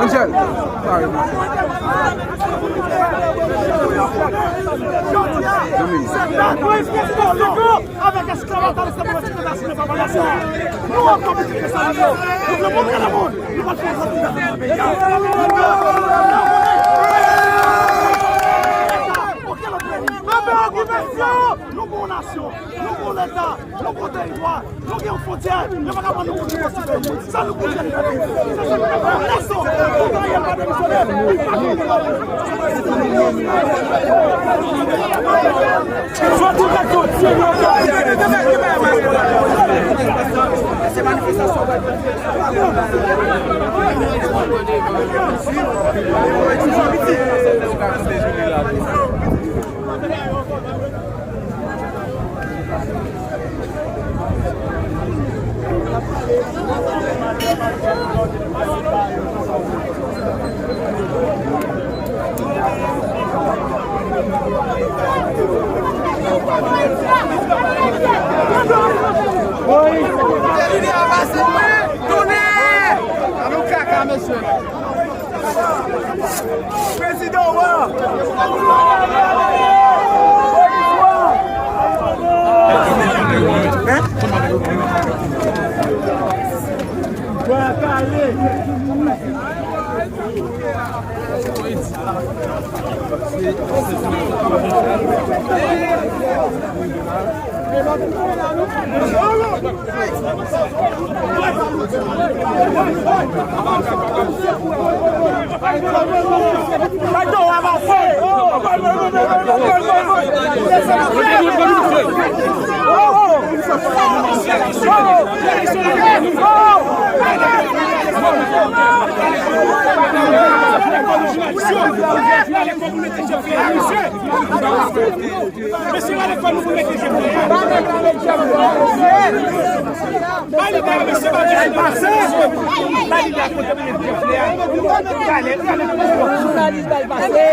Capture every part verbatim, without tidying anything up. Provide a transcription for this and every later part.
Angel, pare, mesye. Jodi a, se dat nou esplike nou avèk esklavaj, esklavaj, esklavaj, esklavaj, esklavaj. Nou ankò pitit Desalin yo. Nou vle montre lemonn nou pa t fè anyen pou gade nan peyi a. Okenn lòt peyi. Anba okipasyon, nou gon nasyon, nou gon leta, nou gon teritwa, nou gen yon fwontyè, yo pa ka pran nou pou nou konstitye. Sa nou pou fè, se sa nou ka fè. Lèso, Ariel pa demisyone, li pa konprann. Prezidan w an! Mesye, ale fò nou pou mete jeflè a. Ba li ba, mesye, ba li ba. Ba li ba kote pou mete jeflè a. Gade, gade. Jounalis ba l pase.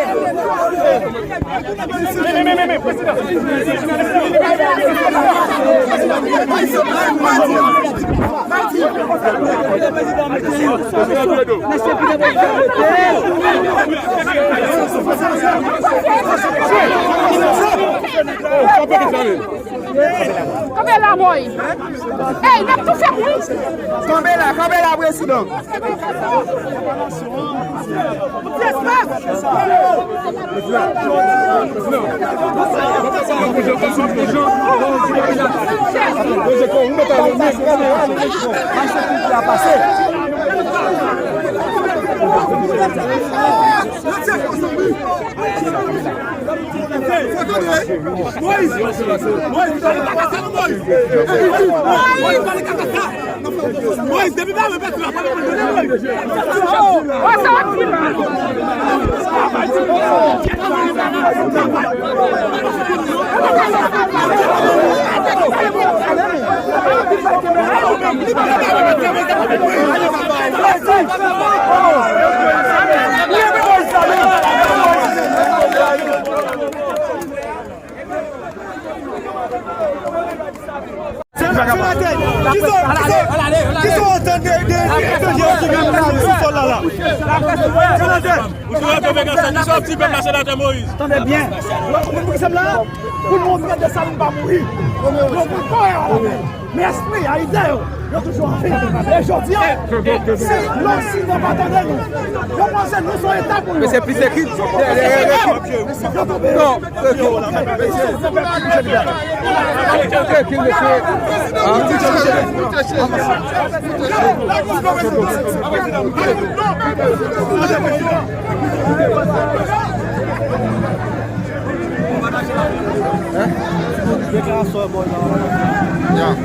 Men, men, men, men, men, prezidan. Kanpe la, Moyiz. Ey, n ap toufe moun. Kanpe la, kanpe la, prezidan. Moyiz, Moyiz, Moyiz, Moyiz, Moyiz, depi ba mwen pèt la, pa mwen pèt la. Senatè, kisa, kisa, kisa w antann de, de, de etranje yo ki vin sou sòl la, la? Senatè. Ou sou radyo Vegas, kisa w di pèp la, Senatè Moïse? Tande byen. Ou konprann poukisa m la? Pou nou vin gade sa, nou pa mouri. Nou vin kore a la men. Men espri a, ide yo, yo toujou anvi. E jodi a, se lòsidan pa tande nou. Yo panse nou se yon eta pou yo. Men se plis ekip. Yo tonbe. Non. Tranquille, tranquille, mesye. Hein? Ya.